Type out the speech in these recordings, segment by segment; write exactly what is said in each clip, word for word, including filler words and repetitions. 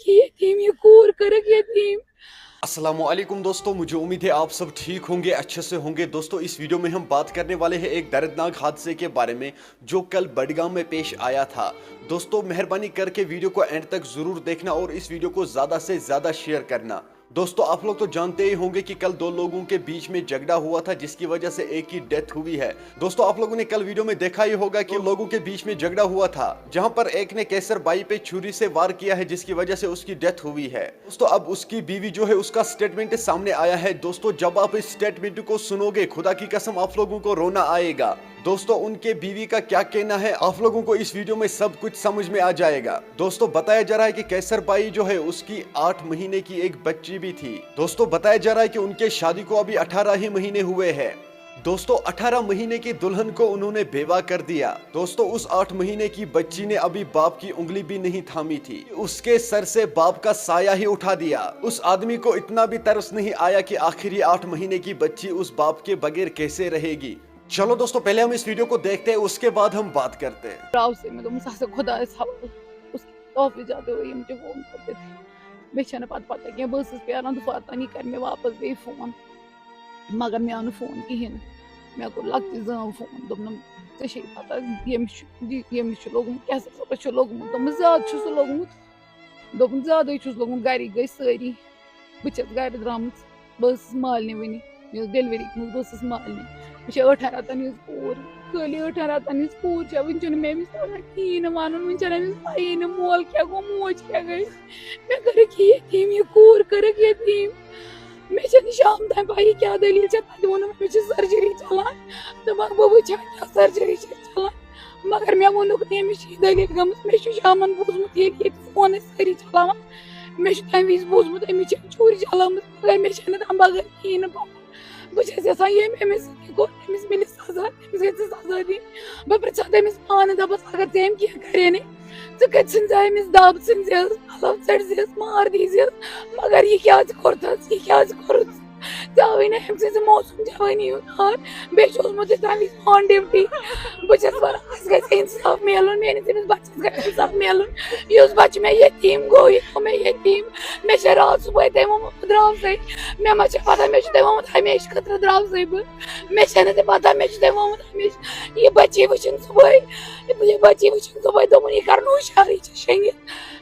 کہِ یتیٖم، یہِ کوٗر کٔرٕکھ یتیٖم۔ السلام علیکم دوستو، مجھے امید ہے آپ سب ٹھیک ہوں گے، اچھے سے ہوں گے۔ دوستو، اس ویڈیو میں ہم بات کرنے والے ہیں ایک دردناک حادثے کے بارے میں، جو کل بڈگام میں پیش آیا تھا۔ دوستو، مہربانی کر کے ویڈیو کو اینڈ تک ضرور دیکھنا اور اس ویڈیو کو زیادہ سے زیادہ شیئر کرنا۔ دوستو، آپ لوگ تو جانتے ہی ہوں گے کہ کل دو لوگوں کے بیچ میں جھگڑا ہوا تھا، جس کی وجہ سے ایک کی ڈیتھ ہوئی ہے۔ دوستو، آپ لوگوں نے کل ویڈیو میں دیکھا ہی ہوگا کہ لوگوں کے بیچ میں جھگڑا ہوا تھا، جہاں پر ایک نے قیصر بھائی پہ چھری سے وار کیا ہے، جس کی وجہ سے اس کی ڈیتھ ہوئی ہے۔ دوستو، اب اس کی بیوی جو ہے، اس کا سٹیٹمنٹ سامنے آیا ہے۔ دوستو، جب آپ اس سٹیٹمنٹ کو سنو گے، خدا کی قسم، آپ لوگوں کو رونا آئے گا۔ دوستو، ان کے بیوی کا کیا کہنا ہے، آپ لوگوں کو اس ویڈیو میں سب کچھ سمجھ میں آ جائے گا۔ دوستو، بتایا جا رہا ہے کہ قیصر بھائی جو ہے، اس کی آٹھ مہینے کی ایک بچی بھی تھی۔ دوستو، بتایا جا رہا ہے کہ ان کے شادی کو ابھی اٹھارہ ہی مہینے ہوئے ہیں۔ دوستو، اٹھارہ مہینے کی دلہن کو انہوں نے بیوہ کر دیا۔ دوستو، اس آٹھ مہینے کی بچی نے ابھی باپ کی انگلی بھی نہیں تھامی تھی، اس کے سر سے باپ کا سایہ ہی اٹھا دیا۔ اس آدمی کو اتنا بھی ترس نہیں آیا کہ آخر یہ آٹھ مہینے کی بچی اس باپ کے بغیر کیسے رہے گی۔ چلو دوستو، پہلے ہم اس ویڈیو کو دیکھتے ہیں، اس کے بعد ہم بات کرتے ہیں۔ راو سے میں دوٚپمَس، "ہسا خۄدایَس حوالہٕ، اس کی توفیق جاتے ہوئے یِم چھِ فون کٔرِتھ۔ مےٚ چھَنہٕ پَتہٕ پَتہ کینٛہہ، بہٕ ٲسٕس پیٛاران دُفعہ تانی کَرِ مےٚ واپَس بیٚیہِ فون، مگر مےٚ آو نہٕ فون کِہیٖنۍ نہٕ۔ مےٚ کوٚر لۄکچہِ زٲو فون، دوٚپنَم، ژےٚ چھے پَتہ ییٚمِس چھُ، ییٚمِس چھُ لوٚگمُت، کیٛاہ سا صٲبَس چھُ لوٚگمُت؟" دوٚپمَس، "زیادٕ چھُ سُہ لوٚگمُت؟" دوٚپُن، "زیادَے چھُس لوٚگمُت، گَرِکۍ گٔے سٲری، بہٕ چھَس گَرِ درٛامٕژ، بہٕ ٲسٕس مالنہِ وٕنہِ، مےٚ ٲس ڈیٚلؤری گٔمٕژ، بہٕ ٲسٕس مالنہِ، مےٚ چھےٚ ٲٹھَن رٮ۪تَن ہِنٛز کوٗر، خٲلی ٲٹھَن رٮ۪تَن ہِنٛز کوٗر چھےٚ، وٕنہِ چھُنہٕ مےٚ أمِس تَگان کِہیٖنۍ نہٕ وَنُن، وٕنہِ چھَنہٕ أمِس پَیی نہٕ مول کیٛاہ گوٚو، موج کیٛاہ گٔے، مےٚ کٔرٕکھ یہِ یتیٖم، یہِ کوٗر کٔرٕکھ یتیٖم، مےٚ چھَنہٕ شام تام پَیی کیٛاہ دٔلیٖل چھےٚ، تَتہِ ووٚنُم أمِس چھِ سٔرجری چَلان، دوٚپمَکھ بہٕ وٕچھِ ہا کیٛاہ سٔرجری چھےٚ چَلان۔" مگر مےٚ ووٚنُکھ نہٕ أمِس چھِ یہِ دٔلیٖل گٔمٕژ۔ مےٚ چھُ شامَن بوٗزمُت ییٚتہِ، ییٚتہِ فون ٲسۍ سٲری چلاوان۔ مےٚ چھُ تَمہِ وِزِ بوٗزمُت أمِس چھِ چوٗرِ چلٲمٕژ، مگر مےٚ چھَنہٕ تَمہِ بغٲر کِہیٖنۍ نہٕ پَتہ۔ بہٕ چھَس یَژھان ییٚمۍ أمِس سۭتۍ یہِ کوٚر، أمِس مِلہِ سزا، أمِس گژھِ سزا دِنۍ۔ بہٕ پرٛژھٕ ہا تٔمِس پانہٕ، دَپَس، اگر ژےٚ أمۍ کینٛہہ کَرے نے، ژٕ کَتہِ ژھٕنزِ أمِس دَب، ژھٕنزِ حظ، مطلب، ژٔٹزِ حظ، مار دیٖزِ حظ۔ مگر یہِ کیٛازِ کوٚرتھَس، یہِ کیٛازِ کوٚرُتھ؟ ژےٚ آوٕے نہٕ أمۍ سٕنٛزِ موسم جوٲنی ہُنٛد حال، بیٚیہِ چھُ اوسمُت یہِ تَمہِ وِزِ on duty۔ بہٕ چھَس وَنان، اَسہِ گژھِ اِنصاف میلُن، میٛٲنِس أمِس بَچَس گژھِ اِنصاف میلُن۔ یُس بَچہٕ مےٚ یتیٖم گوٚو، یہِ گوٚو مےٚ یتیٖم۔ مےٚ چھےٚ راتھ صُبحٲے تٔمۍ ووٚنمُت، "بہٕ درٛاوسَے۔" مےٚ ما چھےٚ پَتہ، مےٚ چھُ تٔمۍ ووٚنمُت، "ہمیشہِ خٲطرٕ درٛاوسَے بہٕ۔" مےٚ چھَنہٕ تہِ پَتہ، مےٚ چھُ تٔمۍ ووٚنمُت، "ہمیشہِ۔" یہِ بَچی وٕچھِن صُبحٲے، یہِ بَچی وٕچھِن صُبحٲے، دوٚپُن، یہِ کَرُن ہُشارٕے چھِ شۄنٛگِتھ۔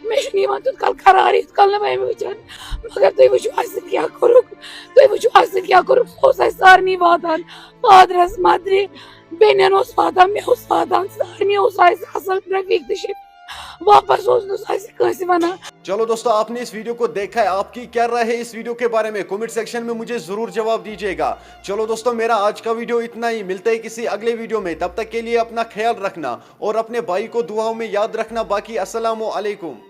مےٚ چھُنہٕ یِوان تیوٗت کال قرارٕے، یوٗت کال نہٕ بہٕ أمۍ وٕچھَن۔ مگر تُہۍ وٕچھِو، اَسہِ سۭتۍ کیٛاہ کوٚرُکھ، تُہۍ وٕچھِو، اَسہِ سۭتۍ کیٛاہ کوٚرُکھ۔ سُہ اوس اَسہِ سارنٕے واتان، فادرَس، مَدرِ، بیٚنٮ۪ن اوس واتان، مےٚ اوس واتان، سارنٕے اوس اَسہِ اَصٕل۔ رفیٖق تہٕ شفیٖق واپَس اوس نہٕ سُہ اَسہِ کٲنٛسہِ وَنان۔ چلو دوستو، آپ نے اس ویڈیو کو دیکھا ہے، آپ کی کیا رائے ہے اس ویڈیو کے بارے میں؟ کمنٹ سیکشن میں مجھے ضرور جواب دیجیے گا۔ چلو دوستو، میرا آج کا ویڈیو اتنا ہی، ملتے ہیں کسی اگلے ویڈیو میں، تب تک کے لیے اپنا خیال رکھنا اور اپنے بھائی کو دعاؤں میں یاد رکھنا۔ باقی السلام علیکم۔